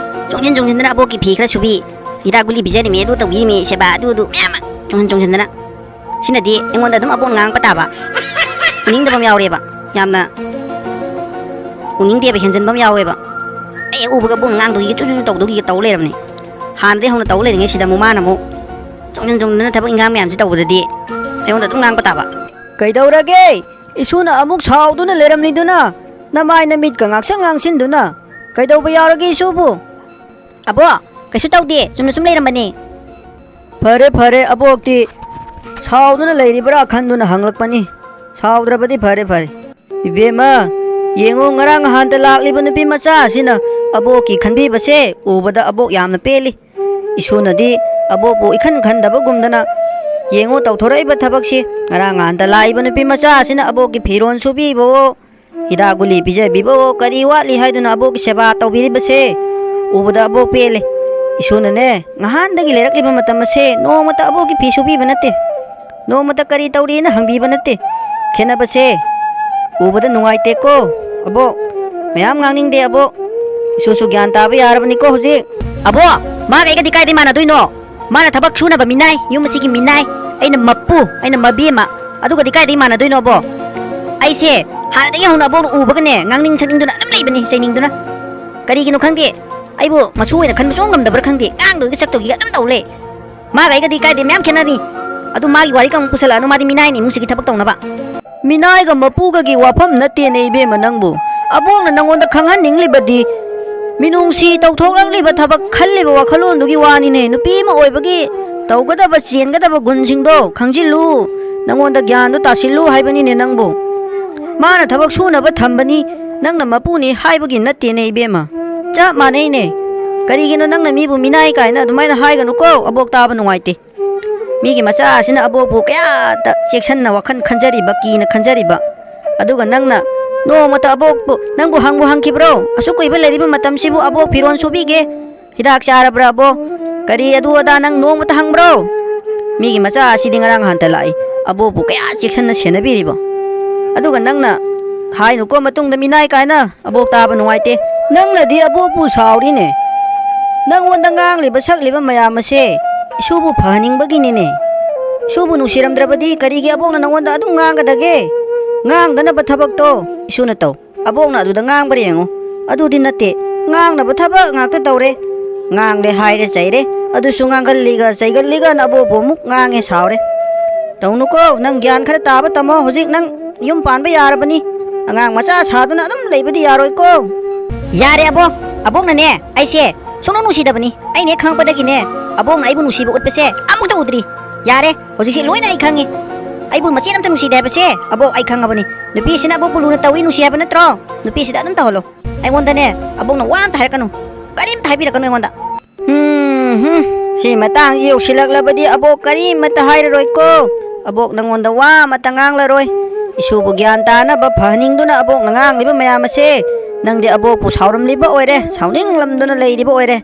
ꯆꯣꯡꯁꯤꯟ ꯆꯣꯡꯁꯤꯟꯗꯅ ꯑꯕꯣꯛꯀꯤ ꯐꯤ ꯈꯔ ꯁꯨꯕꯤ, ꯍꯤꯗꯥꯛ ꯒꯨꯂꯤ ꯄꯤꯖꯔꯤꯃꯤ, ꯑꯗꯨ ꯇꯧꯕꯤꯔꯤꯃꯤ, ꯁꯦꯕꯥ ꯑꯗꯨ ꯑꯗꯨ ꯃꯌꯥꯝ ꯑꯃ ꯆꯣꯡꯁꯤꯟ ꯆꯣꯡꯁꯤꯟꯗꯅ꯫ ꯁꯤꯅꯗꯤ ꯑꯩꯉꯣꯟꯗ ꯑꯗꯨꯝ ꯑꯕꯣꯛꯅ ꯉꯥꯡꯉꯛꯄ ꯇꯥꯕ꯫ ꯎꯅꯤꯡꯗꯕ ꯑꯃ ꯌꯥꯎꯔꯦꯕ꯫ ꯌꯥꯝꯅ ꯎꯅꯤꯡꯗꯦꯕ, ꯍꯦꯟꯖꯟꯕ ꯑꯃ ꯌꯥꯎꯋꯦꯕ꯫ ꯑꯩ ꯍꯦꯛ ꯎꯕꯒ ꯑꯕꯣꯛꯅ ꯉꯥꯡꯗꯧꯒꯤꯒ ꯆꯨ ꯆꯨ ꯇꯧꯗꯧꯒꯤꯒ ꯇꯧ ꯂꯩꯔꯕꯅꯤ꯫ ꯍꯥꯟꯅꯗꯩ ꯍꯧꯅ ꯇꯧ ꯂꯩꯔꯤꯉꯩꯁꯤꯗ ꯑꯃꯨꯛ ꯃꯥꯅ ꯑꯃꯨꯛ ꯆꯣꯡꯁꯤꯟ ꯆꯣꯡꯁꯤꯟꯗꯅ ꯊꯕꯛ ꯏꯟꯈꯥꯡ ꯃꯌꯥꯝꯁꯦ ꯇꯧꯕꯗꯗꯤ ꯑꯩꯉꯣꯟꯗ ꯑꯗꯨꯝ ꯉꯥꯡꯕ ꯇꯥꯕ꯫ ꯀꯩꯗꯧꯔꯒꯦ? ꯏꯁꯨꯅ ꯑꯃꯨꯛ ꯁꯥꯎꯗꯨꯅ ꯂꯩꯔꯝꯂꯤꯗꯨꯅ, ꯅꯃꯥꯏ ꯅꯃꯤꯠꯀ ꯉꯥꯡꯁꯪ ꯉꯥꯡꯁꯤꯟꯗꯨꯅ꯫ ꯀꯩꯗꯧꯕ ꯌꯥꯎꯔꯒꯦ ꯏꯁꯨꯕꯨ? ꯑꯕꯣ, ꯀꯩꯁꯨ ꯇꯧꯗꯦ, ꯆꯨꯝꯅ ꯁꯨꯝ ꯂꯩꯔꯝꯕꯅꯦ꯫ ꯐꯔꯦ ꯐꯔꯦ, ꯑꯕꯣꯛꯇꯤ ꯁꯥꯎꯗꯨꯅ ꯂꯩꯔꯤꯕ꯭ꯔꯥ ꯈꯟꯗꯨꯅ ꯍꯪꯂꯛꯄꯅꯤ꯫ ꯁꯥꯎꯗ꯭ꯔꯕꯗꯤ ꯐꯔꯦ ꯐꯔꯦ꯫ ꯏꯕꯦꯝꯃ, ꯌꯦꯡꯉꯨ, ꯉꯔꯥꯡ ꯅꯍꯥꯟꯇ ꯂꯥꯛꯂꯤꯕ ꯅꯨꯄꯤ ꯃꯆꯥ ꯑꯁꯤꯅ ꯑꯕꯣꯛꯀꯤ ꯈꯟꯕꯤꯕꯁꯦ ꯎꯕꯗ ꯑꯕꯣꯛ ꯌꯥꯝꯅ ꯄꯦꯜꯂꯤ꯫ ꯏꯁꯨꯅꯗꯤ ꯑꯕꯣꯛꯄꯨ ꯏꯈꯟ ꯈꯟꯗꯕꯒꯨꯝꯗꯅ, ꯌꯦꯡꯉꯨ ꯇꯧꯊꯣꯔꯛꯏꯕ ꯊꯕꯛꯁꯤ꯫ ꯉꯔꯥꯡ ꯅꯍꯥꯟꯇ ꯂꯥꯛꯏꯕ ꯅꯨꯄꯤ ꯃꯆꯥ ꯑꯁꯤꯅ ꯑꯕꯣꯛꯀꯤ ꯐꯤꯔꯣꯜ ꯁꯨꯕꯤꯕꯋꯣ, ꯍꯤꯗꯥꯛ ꯒꯨꯂꯤ ꯄꯤꯖꯕꯤꯕꯋꯣ, ꯀꯔꯤ ꯋꯥꯠꯂꯤ ꯍꯥꯏꯗꯨꯅ ꯑꯕꯣꯛꯀꯤ ꯁꯦꯕꯥ ꯇꯧꯕꯤꯔꯤꯕꯁꯦ ꯎꯕꯗ ꯑꯕꯣꯛ ꯄꯦꯜꯂꯦ꯫ ꯏꯁꯨꯅꯅꯦ, ꯉꯍꯥꯟꯗꯒꯤ ꯂꯩꯔꯛꯂꯤꯕ ꯃꯇꯝ ꯑꯁꯦ ꯅꯣꯡꯃꯇ ꯑꯕꯣꯛꯀꯤ ꯐꯤ ꯁꯨꯕꯤꯕ ꯅꯠꯇꯦ, ꯅꯣꯡꯃꯇ ꯀꯔꯤ ꯇꯧꯔꯤꯅ ꯍꯪꯕꯤꯕ ꯅꯠꯇꯦ꯫ ꯈꯦꯠꯅꯕꯁꯦ ꯎꯕꯗ ꯅꯨꯡꯉꯥꯏꯇꯦꯀꯣ ꯑꯕꯣꯛ꯫ ꯃꯌꯥꯝ ꯉꯥꯡꯅꯤꯡꯗꯦ ꯑꯕꯣꯛ꯫ ꯏꯁꯨꯁꯨ ꯒ꯭ꯌꯥꯟ ꯇꯥꯕ ꯌꯥꯔꯕꯅꯤꯀꯣ ꯍꯧꯖꯤꯛ꯫ ꯑꯕꯣ, ꯃꯥꯒ ꯑꯩꯒꯗꯤ ꯀꯥꯏꯗꯩ ꯃꯥꯟꯅꯗꯣꯏꯅꯣ? ꯃꯥꯅ ꯊꯕꯛ ꯁꯨꯅꯕ ꯃꯤꯅꯥꯏ, ꯌꯨꯝ ꯑꯁꯤꯒꯤ ꯃꯤꯅꯥꯏ, ꯑꯩꯅ ꯃꯄꯨ, ꯑꯩꯅ ꯃꯕꯦꯝꯃ, ꯑꯗꯨꯒꯗꯤ ꯀꯥꯏꯗꯩ ꯃꯥꯟꯅꯗꯣꯏꯅꯣ ꯑꯕꯣ? ꯑꯩꯁꯦ ꯍꯥꯟꯅꯗꯒꯤ ꯍꯧꯅ ꯑꯕꯣꯛꯅ ꯎꯕꯒꯅꯦ ꯉꯥꯡꯅꯤꯡ ꯁꯛꯅꯤꯡꯗꯨꯅ ꯑꯗꯨꯝ ꯂꯩꯕꯅꯤ, ꯆꯩꯅꯤꯡꯗꯨꯅ꯫ ꯀꯔꯤꯒꯤꯅꯣ ꯈꯪꯗꯦ, ꯑꯩꯕꯨ ꯃꯁꯨ ꯑꯣꯏꯅ ꯈꯟꯕ ꯁꯨꯡꯉꯝ ꯉꯝꯗꯕ꯭ꯔꯥ ꯈꯪꯗꯦ, ꯉꯥꯡꯗꯣꯏꯒꯤ ꯁꯛꯇꯣꯏꯒꯤꯒ ꯑꯗꯨꯝ ꯇꯧ ꯂꯩ꯫ ꯃꯥꯒ ꯑꯩꯒꯗꯤ ꯀꯥꯏꯗꯩ ꯃꯌꯥꯝ ꯈꯦꯠꯅꯔꯤ꯫ ꯑꯗꯨ ꯃꯥꯒꯤ ꯋꯥꯔꯤꯒ ꯑꯃꯨꯛ ꯄꯨꯁꯜꯂꯛꯑꯅꯨ, ꯃꯥꯗꯤ ꯃꯤꯅꯥꯏꯅꯤ ꯏꯃꯨꯡꯁꯤꯒꯤ ꯊꯕꯛ ꯇꯧꯅꯕ꯫ ꯃꯤꯅꯥꯏꯒ ꯃꯄꯨꯒꯒꯤ ꯋꯥꯐꯝ ꯅꯠꯇꯦꯅꯦ ꯏꯕꯦꯝꯃ ꯅꯪꯕꯨ꯫ ꯑꯕꯣꯛꯅ ꯅꯪꯉꯣꯟꯗ ꯈꯪꯍꯟꯅꯤꯡꯂꯤꯕꯗꯤ ꯃꯤꯅꯨꯡꯁꯤ ꯇꯧꯊꯣꯛꯂꯛꯂꯤꯕ ꯊꯕꯛ ꯈꯜꯂꯤꯕ ꯋꯥꯈꯜꯂꯣꯟꯗꯨꯒꯤ ꯋꯥꯅꯤꯅꯦ꯫ ꯅꯨꯄꯤ ꯑꯃ ꯑꯣꯏꯕꯒꯤ ꯇꯧꯒꯗꯕ ꯆꯦꯟꯒꯗꯕ ꯒꯨꯟꯁꯤꯡꯗꯣ ꯈꯪꯖꯤꯜꯂꯨ, ꯅꯪꯉꯣꯟꯗ ꯒ꯭ꯌꯥꯟꯗꯣ ꯇꯥꯁꯤꯜꯂꯨ ꯍꯥꯏꯕꯅꯤꯅꯦ ꯅꯪꯕꯨ꯫ ꯃꯥꯅ ꯊꯕꯛ ꯁꯨꯅꯕ ꯊꯝꯕꯅꯤ, ꯅꯪꯅ ꯃꯄꯨꯅꯤ ꯍꯥꯏꯕꯒꯤ ꯅꯠꯇꯦꯅꯦ ꯏꯕꯦꯝꯃ꯫ ꯆꯞ ꯃꯥꯟꯅꯩꯅꯦ꯫ ꯀꯔꯤꯒꯤꯅꯣ ꯅꯪꯅ ꯃꯤꯕꯨ ꯃꯤꯅꯥꯏ ꯀꯥꯏꯅ ꯑꯗꯨꯃꯥꯏꯅ ꯍꯥꯏꯒꯅꯨꯀꯣ, ꯑꯕꯣꯛ ꯇꯥꯕ ꯅꯨꯡꯉꯥꯏꯇꯦ꯫ ꯃꯤꯒꯤ ꯃꯆꯥ ꯑꯁꯤꯅ ꯑꯕꯣꯛꯄꯨ ꯀꯌꯥꯗ ꯆꯦꯛꯁꯤꯟꯅ ꯋꯥꯈꯜ ꯈꯟꯖꯔꯤꯕ, ꯀꯤꯅ ꯈꯟꯖꯔꯤꯕ꯫ ꯑꯗꯨꯒ ꯅꯪꯅ ꯅꯣꯡꯃꯇ ꯑꯕꯣꯛꯄꯨ ꯅꯪꯕꯨ ꯍꯪꯕꯨ ꯍꯪꯈꯤꯕ꯭ꯔꯣ? ꯑꯁꯨꯛ ꯀꯨꯏꯕ ꯂꯩꯔꯤꯕ ꯃꯇꯝꯁꯤꯕꯨ ꯑꯕꯣꯛ ꯐꯤꯔꯣꯜ ꯁꯨꯕꯤꯒꯦ, ꯍꯤꯗꯥꯛ ꯆꯥꯔꯕ꯭ꯔꯥ ꯑꯕꯣꯛ? ꯀꯔꯤ ꯑꯗꯨ ꯑꯗꯥ ꯅꯪ ꯅꯣꯡꯃꯇ ꯍꯪꯕ꯭ꯔꯣ? ꯃꯤꯒꯤ ꯃꯆꯥ ꯑꯁꯤꯗꯤ ꯉꯔꯥꯡ ꯅꯍꯥꯟꯇ ꯂꯥꯛꯏ, ꯑꯕꯣꯛꯄꯨ ꯀꯌꯥ ꯆꯦꯛꯁꯤꯟꯅ ꯁꯦꯟꯅꯕꯤꯔꯤꯕ꯫ ꯑꯗꯨꯒ ꯅꯪꯅ ꯍꯥꯏꯅꯨꯀꯣ ꯃꯇꯨꯡꯗ ꯃꯤꯅꯥꯏ ꯀꯥꯏꯅ꯫ ꯑꯕꯣꯛ ꯇꯥꯕ ꯅꯨꯡꯉꯥꯏꯇꯦ꯫ ꯅꯪꯅꯗꯤ ꯑꯕꯣꯛꯄꯨ ꯁꯥꯎꯔꯤꯅꯦ꯫ ꯅꯪꯉꯣꯟꯗ ꯉꯥꯡꯂꯤꯕ ꯁꯛꯂꯤꯕ ꯃꯌꯥꯝ ꯑꯁꯦ ꯏꯁꯨꯕꯨ ꯐꯍꯟꯅꯤꯡꯕꯒꯤꯅꯤꯅꯦ꯫ ꯏꯁꯨꯕꯨ ꯅꯨꯡꯁꯤꯔꯝꯗ꯭ꯔꯕꯗꯤ ꯀꯔꯤꯒꯤ ꯑꯕꯣꯛꯅ ꯅꯪꯉꯣꯟꯗ ꯑꯗꯨꯝ ꯉꯥꯡꯒꯗꯒꯦ? ꯉꯥꯡꯗꯅꯕ ꯊꯕꯛꯇꯣ ꯏꯁꯨꯅ ꯇꯧ꯫ ꯑꯕꯣꯛꯅ ꯑꯗꯨꯗ ꯉꯥꯡꯕ꯭ꯔꯥ ꯌꯦꯡꯉꯨ꯫ ꯑꯗꯨꯗꯤ ꯅꯠꯇꯦ, ꯉꯥꯡꯅꯕ ꯊꯕꯛ ꯉꯥꯛꯇ ꯇꯧꯔꯦ꯫ ꯉꯥꯡꯂꯦ ꯍꯥꯏꯔꯦ ꯆꯩꯔꯦ, ꯑꯗꯨꯁꯨ ꯉꯥꯡꯒꯜꯂꯤꯒ ꯆꯩꯒꯜꯂꯤꯒꯅ ꯑꯕꯣꯛꯄꯨ ꯑꯃꯨꯛ ꯉꯥꯡꯉꯦ ꯁꯥꯎꯔꯦ꯫ ꯇꯧꯅꯨꯀꯣ, ꯅꯪ ꯒ꯭ꯌꯥꯟ ꯈꯔ ꯇꯥꯕ ꯇꯝꯃꯣ꯫ ꯍꯧꯖꯤꯛ ꯅꯪ ꯌꯨꯝ ꯄꯥꯟꯕ ꯌꯥꯔꯕꯅꯤ꯫ ꯑꯉꯥꯡ ꯃꯆꯥ ꯁꯥꯗꯨꯅ ꯑꯗꯨꯝ ꯂꯩꯕꯗꯤ ꯌꯥꯔꯣꯏꯀꯣ꯫ ꯌꯥꯔꯦ ꯑꯕꯣꯛ, ꯑꯕꯣꯛꯅꯅꯦ ꯑꯩꯁꯦ ꯁꯨꯡꯅꯨꯡ ꯅꯨꯡꯁꯤꯗꯕꯅꯤ꯫ ꯑꯩꯅ ꯍꯦꯛ ꯈꯪꯉꯛꯄꯗꯒꯤꯅꯦ ꯑꯕꯣꯛꯅ ꯑꯩꯕꯨ ꯅꯨꯡꯁꯤꯕ ꯎꯠꯄꯁꯦ ꯑꯃꯨꯛꯇ ꯎꯗ꯭ꯔꯤ꯫ ꯌꯥꯔꯦ, ꯍꯧꯖꯤꯛꯁꯦ ꯂꯣꯏꯅ ꯑꯩ ꯈꯪꯉꯤ꯫ ꯑꯩꯕꯨ ꯃꯆꯦꯠ ꯑꯝꯇ ꯅꯨꯡꯁꯤꯗꯦ ꯍꯥꯏꯕꯁꯦ ꯑꯕꯣꯛ ꯑꯩ ꯈꯪꯉꯕꯅꯤ꯫ ꯅꯨꯄꯤꯁꯤꯅ ꯑꯕꯣꯛꯄꯨ ꯂꯨꯅ ꯇꯧꯏ, ꯅꯨꯡꯁꯤ ꯍꯥꯏꯕ ꯅꯠꯇ꯭ꯔꯣ? ꯅꯨꯄꯤꯁꯤꯗ ꯑꯗꯨꯝ ꯇꯧꯍꯜꯂꯣ꯫ ꯑꯩꯉꯣꯟꯗꯅꯦ ꯑꯕꯣꯛꯅ ꯋꯥ ꯑꯝꯇ ꯍꯥꯏꯔꯛꯀꯅꯨ, ꯀꯔꯤꯝꯇ ꯍꯥꯏꯕꯤꯔꯛꯀꯅꯨ ꯑꯩꯉꯣꯟꯗ꯫ ꯎꯝ, ꯁꯤ ꯃꯇꯥꯡꯁꯤ ꯌꯧꯁꯤꯜꯂꯛꯂꯕꯗꯤ ꯑꯕꯣꯛ ꯀꯔꯤꯃꯠꯇ ꯍꯥꯏꯔꯔꯣꯏꯀꯣ꯫ ꯑꯕꯣꯛ ꯅꯪꯉꯣꯟꯗ ꯋꯥ ꯑꯃꯠꯇ ꯉꯥꯡꯂꯔꯣꯏ꯫ ꯏꯁꯨꯕꯨ ꯒ꯭ꯌꯥꯟ ꯇꯥꯅꯕ ꯐꯍꯟꯅꯤꯡꯗꯨꯅ ꯑꯕꯣꯛꯅ ꯉꯥꯡꯂꯤꯕ ꯃꯌꯥꯝ ꯑꯁꯦ ꯅꯪꯗꯤ ꯑꯕꯣꯛꯄꯨ ꯁꯥꯎꯔꯝꯂꯤꯕ ꯑꯣꯏꯔꯦ, ꯁꯥꯎꯅꯤꯡꯂꯝꯗꯨꯅ ꯂꯩꯔꯤꯕ ꯑꯣꯏꯔꯦ꯫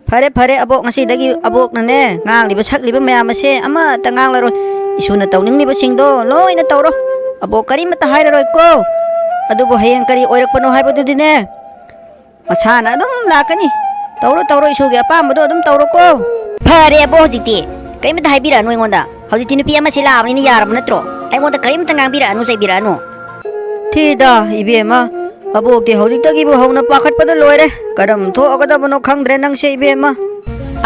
ꯐꯔꯦ, ꯐꯔꯦ, ꯑꯕꯣꯛ, ꯉꯁꯤꯗꯒꯤ ꯑꯕꯣꯛꯅꯅꯦ ꯉꯥꯡꯂꯤꯕ ꯁꯛꯂꯤꯕ ꯃꯌꯥꯝ ꯑꯁꯦ ꯑꯃꯠꯇ ꯉꯥꯡꯂꯔꯣꯏ꯫ ꯏꯁꯨꯅ ꯇꯧꯅꯤꯡꯂꯤꯕꯁꯤꯡꯗꯣ ꯂꯣꯏꯅ ꯇꯧꯔꯣ꯫ ꯑꯕꯣꯛ ꯀꯔꯤꯃꯠꯇ ꯍꯥꯏꯔꯔꯣꯏꯀꯣ꯫ ꯑꯗꯨꯕꯨ ꯍꯌꯦꯡ ꯀꯔꯤ ꯑꯣꯏꯔꯛꯄꯅꯣ ꯍꯥꯏꯕꯗꯨꯗꯤꯅꯦ, ꯃꯁꯥꯅ ꯑꯗꯨꯝ ꯂꯥꯛꯀꯅꯤ꯫ ꯇꯧꯔꯣ, ꯇꯧꯔꯣ, ꯏꯁꯣꯔꯒꯤ ꯑꯄꯥꯝꯕꯗꯣ ꯑꯗꯨꯝ ꯇꯧꯔꯣꯀꯣ꯫ ꯐꯔꯦ ꯑꯕꯣ, ꯍꯧꯖꯤꯛꯇꯤ ꯀꯔꯤꯝꯇ ꯍꯥꯏꯕꯤꯔꯛꯑꯅꯨ ꯑꯩꯉꯣꯟꯗ꯫ ꯍꯧꯖꯤꯛꯇꯤ ꯅꯨꯄꯤ ꯑꯃꯁꯤ ꯂꯥꯛꯑꯕꯅꯤꯅ ꯌꯥꯔꯕ ꯅꯠꯇ꯭ꯔꯣ? ꯑꯩꯉꯣꯟꯗ ꯀꯔꯤꯝꯇ ꯉꯥꯡꯕꯤꯔꯛꯑꯅꯨ, ꯆꯩꯕꯤꯔꯛꯑꯅꯨ꯫ ꯊꯤꯗ, ꯏꯕꯦꯝꯃ, ꯑꯕꯣꯛꯇꯤ ꯍꯧꯖꯤꯛꯇꯒꯤꯕꯨ ꯍꯧꯅ ꯄꯥꯈꯠꯄꯗ ꯂꯣꯏꯔꯦ꯫ ꯀꯔꯝ ꯊꯣꯛꯑꯒꯗꯕꯅꯣ ꯈꯪꯗ꯭ꯔꯦ ꯅꯪꯁꯦ, ꯏꯕꯦꯝꯃ꯫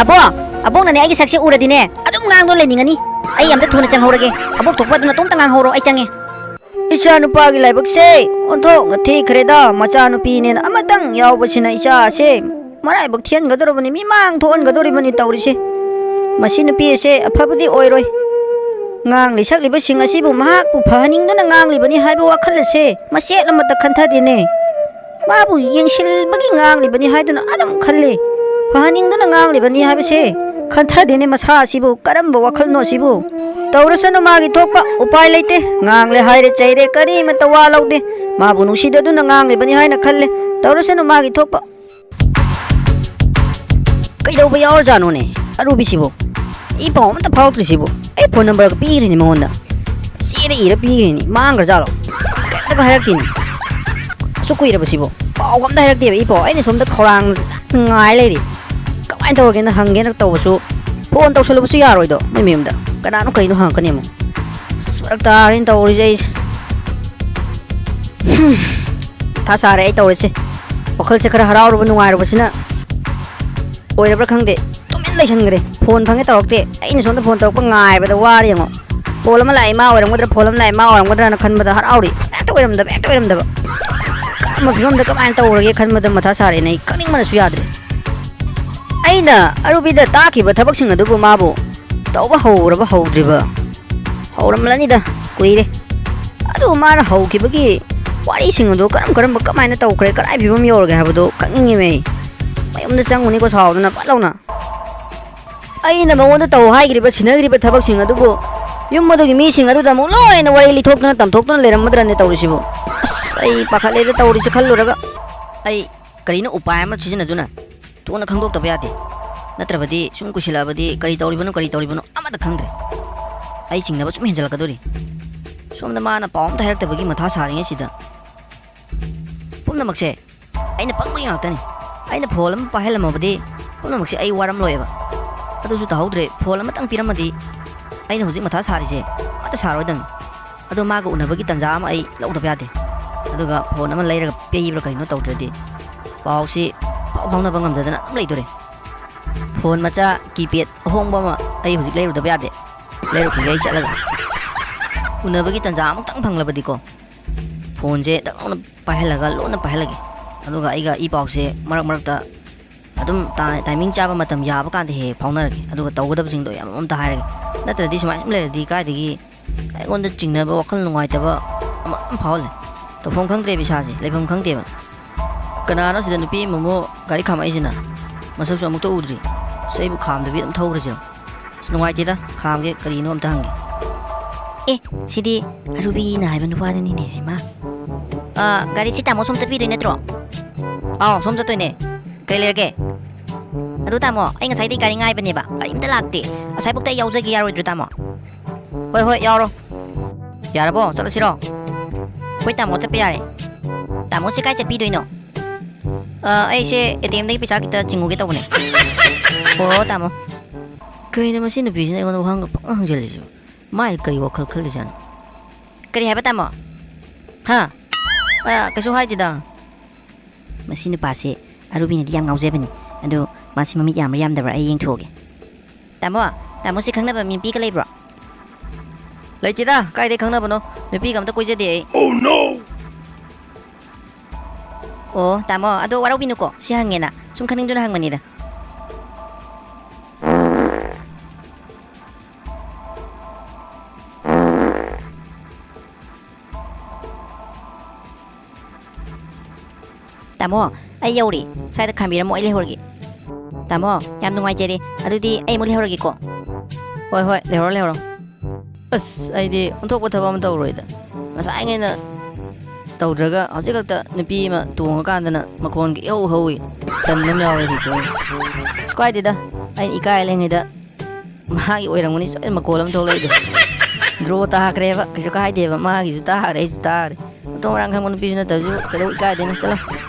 ꯑꯕꯣ, ꯑꯕꯣꯛꯅꯅꯦ ꯑꯩꯒꯤ ꯁꯛꯁꯦ ꯎꯔꯗꯤꯅꯦ ꯑꯗꯨꯝ ꯉꯥꯡꯗꯣ ꯂꯩꯅꯤꯡꯉꯅꯤ꯫ ꯑꯩ ꯑꯝꯇ ꯊꯨꯅ ꯆꯪꯍꯧꯔꯒꯦ꯫ ꯑꯕꯣꯛ ꯊꯣꯛꯄ ꯑꯗꯨ ꯅꯇꯣꯝꯇ ꯉꯥꯡꯍꯧꯔꯣ, ꯑꯩ ꯆꯪꯉꯦ꯫ ꯏꯆꯥ ꯅꯨꯄꯥꯒꯤ ꯂꯥꯏꯕꯛꯁꯦ ꯑꯣꯟꯊꯣꯛꯅ ꯊꯤꯈ꯭ꯔꯦꯗ꯫ ꯃꯆꯥꯅꯨꯄꯤꯅꯦꯅ ꯑꯃꯇꯪ ꯌꯥꯎꯕꯁꯤꯅ ꯏꯆꯥꯁꯦ ꯃꯔꯥꯏꯕꯛ ꯊꯤꯍꯟꯒꯗꯧꯔꯕꯅꯤ, ꯃꯤꯃꯥꯡ ꯊꯣꯛꯍꯟꯒꯗꯧꯔꯤꯕꯅꯤ ꯇꯧꯔꯤꯁꯦ꯫ ꯃꯁꯤ ꯅꯨꯄꯤ ꯑꯁꯦ ꯑꯐꯕꯗꯤ ꯑꯣꯏꯔꯣꯏ꯫ ꯉꯥꯡꯂꯤ ꯁꯛꯂꯤꯕꯁꯤꯡ ꯑꯁꯤꯕꯨ ꯃꯍꯥꯛꯄꯨ ꯐꯍꯟꯅꯤꯡꯗꯨꯅ ꯉꯥꯡꯂꯤꯕꯅꯤ ꯍꯥꯏꯕ ꯋꯥꯈꯜ ꯑꯁꯦ ꯃꯆꯦꯠ ꯑꯃꯠꯇ ꯈꯟꯊꯗꯦꯅꯦ꯫ ꯃꯥꯕꯨ ꯌꯦꯡꯁꯤꯟꯕꯒꯤ ꯉꯥꯡꯂꯤꯕꯅꯤ ꯍꯥꯏꯗꯨꯅ ꯑꯗꯨꯝ ꯈꯜꯂꯤ꯫ ꯐꯍꯟꯅꯤꯡꯗꯨꯅ ꯉꯥꯡꯂꯤꯕꯅꯤ ꯍꯥꯏꯕꯁꯦ ꯈꯟꯊꯗꯦꯅꯦ꯫ ꯃꯁꯥ ꯑꯁꯤꯕꯨ ꯀꯔꯝꯕ ꯋꯥꯈꯜꯅꯣ ꯑꯁꯤꯕꯨ? ꯇꯧꯔꯁꯅꯨ ꯃꯥꯒꯤ ꯊꯣꯛꯄ, ꯎꯄꯥꯏ ꯂꯩꯇꯦ꯫ ꯉꯥꯡꯂꯦ ꯍꯥꯏꯔꯦ ꯆꯩꯔꯦ, ꯀꯔꯤꯃꯠꯇ ꯋꯥ ꯂꯧꯗꯦ꯫ ꯃꯥꯕꯨ ꯅꯨꯡꯁꯤꯗꯗꯨꯅ ꯉꯥꯡꯂꯤꯕꯅꯤ ꯍꯥꯏꯅ ꯈꯜꯂꯦ꯫ ꯇꯧꯔꯁꯅꯨ ꯃꯥꯒꯤ ꯊꯣꯛꯄ꯫ ꯀꯩꯗꯧꯕ ꯌꯥꯎꯔꯖꯥꯠꯅꯣꯅꯦ ꯑꯔꯨꯕꯤꯁꯤꯕꯨ? ꯏ ꯄꯥꯎ ꯑꯃꯇ ꯐꯥꯎꯔꯛꯇ꯭ꯔꯤꯁꯤꯕꯨ? ꯑꯩ ꯐꯣꯟ ꯅꯝꯕꯔꯒ ꯄꯤꯈ꯭ꯔꯤꯅꯤ ꯃꯉꯣꯟꯗ, ꯆꯦꯗ ꯏꯔ ꯄꯤꯈ꯭ꯔꯤꯅꯤ, ꯃꯥꯡꯈ꯭ꯔꯖꯥꯠꯂꯣ? ꯀꯩꯝꯇꯒ ꯍꯥꯏꯔꯛꯇꯦꯅꯦ꯫ ꯑꯁꯨꯛ ꯀꯨꯏꯔꯕꯁꯤꯕꯨ ꯄꯥꯎꯒ ꯑꯝꯇ ꯍꯥꯏꯔꯛꯇꯦꯕ꯫ ꯏ ꯄꯥꯎ ꯑꯩꯅ ꯁꯣꯝꯗ ꯈꯧꯔꯥꯡ ꯉꯥꯏ ꯂꯩꯔꯤ꯫ ꯀꯃꯥꯏꯅ ꯇꯧꯔꯒꯦꯅ ꯍꯪꯒꯦꯅ ꯇꯧꯕꯁꯨ ꯐꯣꯟ ꯇꯧꯁꯜꯂꯨꯕꯁꯨ ꯌꯥꯔꯣꯏꯗꯣ ꯃꯣꯏ ꯃꯌꯨꯝꯗ꯫ ꯀꯅꯥꯅꯣ ꯀꯩꯅꯣ ꯍꯪꯉꯛꯀꯅꯤ ꯑꯃꯨꯛ꯫ ꯑꯁ, ꯐꯔꯛ ꯇꯥꯔꯦꯅ ꯇꯧꯔꯤꯁꯦ ꯑꯩꯁꯦ꯫ ꯍꯨꯝ꯫ ꯃꯊꯥ ꯁꯥꯔꯦ ꯑꯩ ꯇꯧꯔꯤꯁꯦ꯫ ꯋꯥꯈꯜꯁꯦ ꯈꯔ ꯍꯔꯥꯎꯔꯨꯕ ꯅꯨꯡꯉꯥꯏꯔꯨꯕꯁꯤꯅ ꯑꯣꯏꯔꯕ꯭ꯔꯥ ꯈꯪꯗꯦ, ꯇꯨꯃꯤꯟ ꯂꯩꯁꯟꯈ꯭ꯔꯦ꯫ ꯐꯣꯟ ꯐꯪꯉꯦ ꯇꯧꯔꯛꯇꯦ꯫ ꯑꯩꯅ ꯁꯣꯝꯗ ꯐꯣꯟ ꯇꯧꯔꯛꯄ ꯉꯥꯏꯕꯗ ꯋꯥꯔꯦ ꯌꯦꯡꯉꯣ꯫ ꯐꯣꯟ ꯑꯃ ꯂꯥꯛꯑꯦ ꯃꯥ ꯑꯣꯏꯔꯝꯒꯗ꯭ꯔꯥ, ꯐꯣꯟ ꯑꯃ ꯂꯥꯛꯑꯦ ꯃꯥ ꯑꯣꯏꯔꯝꯒꯗ꯭ꯔꯥꯅ ꯈꯟꯕꯗ ꯍꯔꯥꯎꯔꯤ꯫ ꯍꯦꯛꯇ ꯑꯣꯏꯔꯝꯗꯕ, ꯍꯦꯛꯇ ꯑꯣꯏꯔꯝꯗꯕ꯫ ꯀꯔꯝꯕ ꯐꯤꯕꯝꯗ ꯀꯃꯥꯏꯅ ꯇꯧꯔꯒꯦ ꯈꯟꯕꯗ ꯃꯊꯥ ꯁꯥꯔꯦꯅꯦ꯫ ꯑꯩ ꯀꯛꯅꯤꯡꯕꯅꯁꯨ ꯌꯥꯗ꯭ꯔꯦ꯫ ꯑꯩꯅ ꯑꯔꯨꯕꯤꯗ ꯇꯥꯛꯈꯤꯕ ꯊꯕꯛꯁꯤꯡ ꯑꯗꯨꯕꯨ ꯃꯥꯕꯨ ꯇꯧꯕ ꯍꯧꯔꯕ ꯍꯧꯗ꯭ꯔꯤꯕ? ꯍꯧꯔꯝꯂꯅꯤꯗ, ꯀꯨꯏꯔꯦ꯫ ꯑꯗꯨ ꯃꯥꯅ ꯍꯧꯈꯤꯕꯒꯤ ꯋꯥꯔꯤꯁꯤꯡ ꯑꯗꯨ ꯀꯔꯝ ꯀꯔꯝꯕ, ꯀꯃꯥꯏꯅ ꯇꯧꯈ꯭ꯔꯦ, ꯀꯗꯥꯏ ꯐꯤꯕꯝ ꯌꯧꯔꯒꯦ ꯍꯥꯏꯕꯗꯨ ꯈꯪꯅꯤꯡꯉꯤꯃꯦ ꯑꯩ꯫ ꯃꯌꯨꯝꯗ ꯆꯪꯉꯨꯅꯤꯀꯣ ꯁꯥꯎꯗꯅ ꯐꯠ ꯂꯥꯎꯅ꯫ ꯑꯩꯅ ꯃꯉꯣꯟꯗ ꯇꯧ ꯍꯥꯏꯈ꯭ꯔꯤꯕ, ꯁꯤꯟꯅꯈ꯭ꯔꯤꯕ ꯊꯕꯛꯁꯤꯡ ꯑꯗꯨꯕꯨ ꯌꯨꯝ ꯑꯗꯨꯒꯤ ꯃꯤꯁꯤꯡ ꯑꯗꯨꯗ ꯑꯃꯨꯛ ꯂꯣꯏꯅ ꯋꯥꯔꯤ ꯂꯤꯊꯣꯛꯇꯅ ꯇꯝꯊꯣꯛꯇꯅ ꯂꯩꯔꯝꯃꯗ꯭ꯔꯅꯦ ꯇꯧꯔꯤꯁꯤꯕꯨ? ꯑꯁ, ꯑꯩ ꯄꯥꯈꯠꯂꯦꯗ ꯇꯧꯔꯤꯁꯦ ꯈꯜꯂꯨꯔꯒ꯫ ꯑꯩ ꯀꯔꯤꯅꯣ ꯎꯄꯥꯏ ꯑꯃ ꯁꯤꯖꯤꯟꯅꯗꯨꯅ ꯊꯨꯅ ꯈꯪꯗꯣꯛꯇꯕ ꯌꯥꯗꯦ꯫ ꯅꯠꯇ꯭ꯔꯕꯗꯤ ꯁꯨꯝ ꯀꯨꯏꯁꯤꯜꯂꯛꯑꯕꯗꯤ ꯀꯔꯤ ꯇꯧꯔꯤꯕꯅꯣ, ꯀꯔꯤ ꯇꯧꯔꯤꯕꯅꯣ ꯑꯃꯠꯇ ꯈꯪꯗ꯭ꯔꯦ꯫ ꯑꯩ ꯆꯤꯡꯅꯕ ꯁꯨꯝ ꯍꯦꯟꯖꯜꯂꯛꯀꯗꯣꯔꯤ꯫ ꯁꯣꯝꯗ ꯃꯥꯅ ꯄꯥꯎ ꯑꯝꯇ ꯍꯥꯏꯔꯛꯇꯕꯒꯤ ꯃꯊꯥ ꯁꯥꯔꯤꯉꯩꯁꯤꯗ ꯄꯨꯝꯅꯃꯛꯁꯦ ꯑꯩꯅ ꯄꯪꯕꯒꯤ ꯉꯥꯛꯇꯅꯤ꯫ ꯑꯩꯅ ꯐꯣꯟ ꯑꯃ ꯄꯥꯏꯍꯜꯂꯝꯃꯕꯗꯤ ꯄꯨꯝꯅꯃꯛꯁꯦ ꯑꯩ ꯋꯥꯔꯝꯂꯣꯏꯕ꯫ ꯑꯗꯨꯁꯨ ꯇꯧꯍꯧꯗ꯭ꯔꯦ, ꯐꯣꯟ ꯑꯃꯇꯪ ꯄꯤꯔꯝꯃꯗꯤ ꯑꯩꯅ ꯍꯧꯖꯤꯛ ꯃꯊꯥ ꯁꯥꯔꯤꯁꯦ ꯑꯃꯠꯇ ꯁꯥꯔꯣꯏꯗꯕꯅꯤ꯫ ꯑꯗꯣ ꯃꯥꯒ ꯎꯅꯕꯒꯤ ꯇꯥꯟꯖꯥ ꯑꯃ ꯑꯩ ꯂꯧꯗꯕ ꯌꯥꯗꯦ꯫ ꯑꯗꯨꯒ ꯐꯣꯟ ꯑꯃ ꯂꯩꯔꯒ ꯄꯤꯕ꯭ꯔꯥ ꯀꯔꯤꯅꯣ ꯇꯧꯗ꯭ꯔꯗꯤ ꯄꯥꯎꯁꯤ ꯄꯥꯎ ꯐꯥꯎꯅꯕ ꯉꯝꯗꯗꯅ ꯑꯗꯨꯝ ꯂꯩꯗꯣꯔꯦ꯫ ꯐꯣꯟ ꯃꯆꯥ ꯀꯤꯄꯦꯗ ꯑꯍꯣꯡꯕ ꯑꯃ ꯑꯩ ꯍꯧꯖꯤꯛ ꯂꯩꯔꯨꯗꯕ ꯌꯥꯗꯦ꯫ ꯂꯩꯔꯨꯈꯤꯒꯦ ꯑꯩ ꯆꯠꯂꯒ꯫ ꯎꯅꯕꯒꯤ ꯇꯥꯟꯖꯥ ꯑꯃꯨꯛꯇꯪ ꯐꯪꯂꯕꯗꯤꯀꯣ, ꯐꯣꯟꯁꯦ ꯗꯛ ꯂꯥꯎꯅ ꯄꯥꯏꯍꯜꯂꯒ ꯂꯣꯟꯅ ꯄꯥꯏꯍꯜꯂꯒꯦ꯫ ꯑꯗꯨꯒ ꯑꯩꯒ ꯏ ꯄꯥꯎꯁꯦ ꯃꯔꯛ ꯃꯔꯛꯇ ꯑꯗꯨꯝ ꯇꯥ-, ꯇꯥꯏꯃꯤꯡ ꯆꯥꯕ ꯃꯇꯝ ꯌꯥꯕ ꯀꯥꯟꯗ ꯍꯦꯛ ꯍꯦꯛ ꯐꯥꯎꯅꯔꯒꯦ꯫ ꯑꯗꯨꯒ ꯇꯧꯒꯗꯕꯁꯤꯡꯗꯣ ꯑꯩ ꯑꯃꯃꯝꯇ ꯍꯥꯏꯔꯒꯦ꯫ ꯅꯠꯇ꯭ꯔꯗꯤ ꯁꯨꯃꯥꯏꯅ ꯁꯨꯝ ꯂꯩꯔꯗꯤ ꯀꯥꯏꯗꯒꯤ ꯑꯩꯉꯣꯟꯗ ꯆꯤꯡꯅꯕ, ꯋꯥꯈꯜ ꯅꯨꯡꯉꯥꯏꯇꯕ ꯑꯃ ꯑꯗꯨꯝ ꯐꯥꯎꯍꯜꯂꯦ꯫ ꯇꯧꯐꯝ ꯈꯪꯗ꯭ꯔꯦꯕ ꯏꯁꯥꯁꯦ, ꯂꯩꯐꯝ ꯈꯪꯗꯦꯕ꯫ ꯀꯅꯥꯅꯣ ꯁꯤꯗ ꯅꯨꯄꯤ ꯑꯃꯃꯨꯛ ꯒꯥꯔꯤ ꯈꯥꯝꯃꯛꯏꯁꯤꯅ? ꯃꯁꯛꯁꯨ ꯑꯃꯨꯛꯇ ꯎꯗ꯭ꯔꯤ꯫ ꯑꯁ, ꯑꯩꯕꯨ ꯈꯥꯝꯗꯕꯤ ꯑꯗꯨꯝ ꯊꯧꯈ꯭ꯔꯁꯤꯔꯣ? ꯑꯁ, ꯅꯨꯡꯉꯥꯏꯇꯦꯗ, ꯈꯥꯝꯒꯦ, ꯀꯔꯤꯅꯣ ꯑꯝꯇ ꯍꯪꯒꯦ꯫ ꯑꯦ, ꯁꯤꯗꯤ ꯑꯔꯨꯕꯤꯅ ꯍꯥꯏꯕ ꯅꯨꯄꯥꯗꯨꯅꯤꯅꯦ, ꯍꯩꯃꯥ꯫ ꯑꯥ, ꯒꯥꯔꯤꯁꯤ ꯇꯥꯃꯣ ꯁꯣꯝ ꯆꯠꯄꯤꯗꯣꯏ ꯅꯠꯇ꯭ꯔꯣ? ꯑꯥꯎ, ꯁꯣꯝ ꯆꯠꯇꯣꯏꯅꯦ꯫ ꯀꯩ ꯂꯩꯔꯒꯦ? ꯑꯗꯨ ꯇꯥꯃꯣ, ꯑꯩ ꯉꯁꯥꯏꯗꯩ ꯒꯥꯔꯤ ꯉꯥꯏꯕꯅꯦꯕ, ꯒꯥꯔꯤ ꯑꯝꯇ ꯂꯥꯛꯇꯦ꯫ ꯑꯁꯥꯏꯕꯨꯛꯇ ꯑꯩ ꯌꯥꯎꯖꯒꯦ ꯌꯥꯔꯣꯏꯗ꯭ꯔꯣ ꯇꯥꯃꯣ? ꯍꯣꯏ, ꯍꯣꯏ, ꯌꯥꯎꯔꯣ꯫ ꯌꯥꯔꯕꯣ? ꯆꯠꯂꯁꯤꯔꯣ? ꯍꯣꯏ ꯇꯥꯃꯣ, ꯆꯠꯄ ꯌꯥꯔꯦ꯫ ꯇꯥꯃꯣꯁꯦ ꯀꯥꯏ ꯆꯠꯄꯤꯗꯣꯏꯅꯣ? ꯑ, ꯑꯩꯁꯦ ꯑꯦ ꯇꯤ ꯑꯦꯝꯗꯒꯤ ꯄꯩꯁꯥ ꯈꯤꯇ ꯆꯤꯡꯉꯨꯒꯦ ꯇꯧꯕꯅꯦ꯫ ꯑꯣ, ꯇꯥꯃꯣ꯫ ꯀꯩꯅꯣ ꯃꯁꯤ ꯅꯨꯄꯤꯁꯤꯅ ꯑꯩꯉꯣꯟꯗ ꯋꯥꯍꯪꯒ ꯄꯪꯍꯪ ꯍꯪꯖꯜꯂꯤꯁꯤꯕꯣ? ꯃꯥꯏ ꯀꯔꯤ ꯋꯥꯈꯜ ꯈꯜꯂꯤꯖꯥꯠꯅꯣ? ꯀꯔꯤ ꯍꯥꯏꯕ ꯇꯥꯃꯣ? ꯍꯥ? ꯑ, ꯀꯩꯁꯨ ꯍꯥꯏꯗꯦꯗ꯫ ꯃꯁꯤ ꯅꯨꯄꯥꯁꯦ ꯑꯔꯨꯕꯤꯅꯗꯤ ꯌꯥꯝ ꯉꯥꯎꯖꯕꯅꯤ꯫ ꯑꯗꯨ ꯃꯥꯁꯤ ꯃꯃꯤꯠ ꯌꯥꯝꯕ꯭ꯔꯥ ꯌꯥꯝꯗꯕ꯭ꯔꯥ ꯑꯩ ꯌꯦꯡꯊꯣꯛꯑꯒꯦ꯫ ꯇꯥꯃꯣ, ꯇꯥꯃꯣꯁꯤ ꯈꯪꯅꯕ ꯃꯤ ꯅꯨꯄꯤꯒ ꯂꯩꯕ꯭ꯔꯣ? ꯂꯩꯇꯦꯗ, ꯀꯥꯏꯗꯩ ꯈꯪꯅꯕꯅꯣ? ꯅꯨꯄꯤꯒ ꯑꯝꯇ ꯀꯣꯏꯖꯗꯦ ꯑꯩ꯫ Oh no! ꯑꯣ, ꯇꯥꯃꯣ, ꯑꯗꯣ ꯋꯥꯔꯧꯕꯤꯅꯨꯀꯣ, ꯁꯤ ꯍꯪꯉꯦꯅ ꯁꯨꯝ ꯈꯪꯅꯤꯡꯗꯨꯅ ꯍꯪꯕꯅꯤꯗ꯫ ꯇꯥꯃꯣ, ꯑꯩ ꯌꯧꯔꯦ꯫ ꯁ꯭ꯋꯥꯏꯗ ꯈꯥꯝꯕꯤꯔꯝꯃꯣ, ꯑꯩ ꯂꯩꯍꯧꯔꯒꯦ꯫ ꯇꯥꯃꯣ, ꯌꯥꯝ ꯅꯨꯡꯉꯥꯏꯖꯔꯦ꯫ ꯑꯗꯨꯗꯤ ꯑꯩ ꯑꯃꯨꯛ ꯂꯩꯍꯧꯔꯒꯦꯀꯣ꯫ ꯍꯣꯏ, ꯍꯣꯏ, ꯂꯩꯍꯧꯔꯣ, ꯂꯩꯍꯧꯔꯣ꯫ ꯑꯁ, ꯑꯩꯗꯤ ꯑꯣꯟꯊꯣꯛꯄ ꯊꯕꯛ ꯑꯃ ꯇꯧꯔꯨꯔꯦꯗ꯫ ꯉꯁꯥꯏꯉꯩꯅ ꯇꯧꯗ꯭ꯔꯒ ꯍꯧꯖꯤꯛ ꯈꯛꯇ ꯅꯨꯄꯤ ꯑꯃ ꯇꯣꯡꯉꯀꯥꯟꯗꯅ ꯃꯈꯣꯟꯒ ꯏꯍꯧ ꯍꯧꯏ꯫ ꯇꯟꯕ ꯑꯃ ꯌꯥꯎꯔꯦ ꯁꯤ ꯇꯣꯡꯉꯤ꯫ ꯑꯁ, ꯀꯥꯏꯗꯦꯗ, ꯑꯩꯅ ꯏꯀꯥꯏ ꯂꯩꯉꯩꯗ ꯃꯥꯒꯤ ꯑꯣꯏꯔꯝꯒꯅꯤ ꯁꯣꯏꯗꯅ ꯃꯈꯣꯜ ꯑꯃ ꯊꯣꯛꯂꯛꯏꯗꯣ꯫ ꯗ꯭ꯔꯣ ꯇꯥꯈ꯭ꯔꯦꯕ, ꯀꯩꯁꯨ ꯀꯥꯏꯗꯦꯕ, ꯃꯥꯒꯤꯁꯨ ꯇꯥꯈ꯭ꯔꯦ, ꯑꯩꯁꯨ ꯇꯥꯈ꯭ꯔꯦ꯫ ꯃꯊꯣꯡ ꯃꯔꯥꯡ ꯈꯪꯕ ꯅꯨꯄꯤꯁꯨ ꯅꯠꯇꯕꯁꯤꯕꯨ ꯀꯩꯗꯧ ꯏꯀꯥꯏꯗꯣꯏꯅꯣ? ꯆꯠꯂꯣ꯫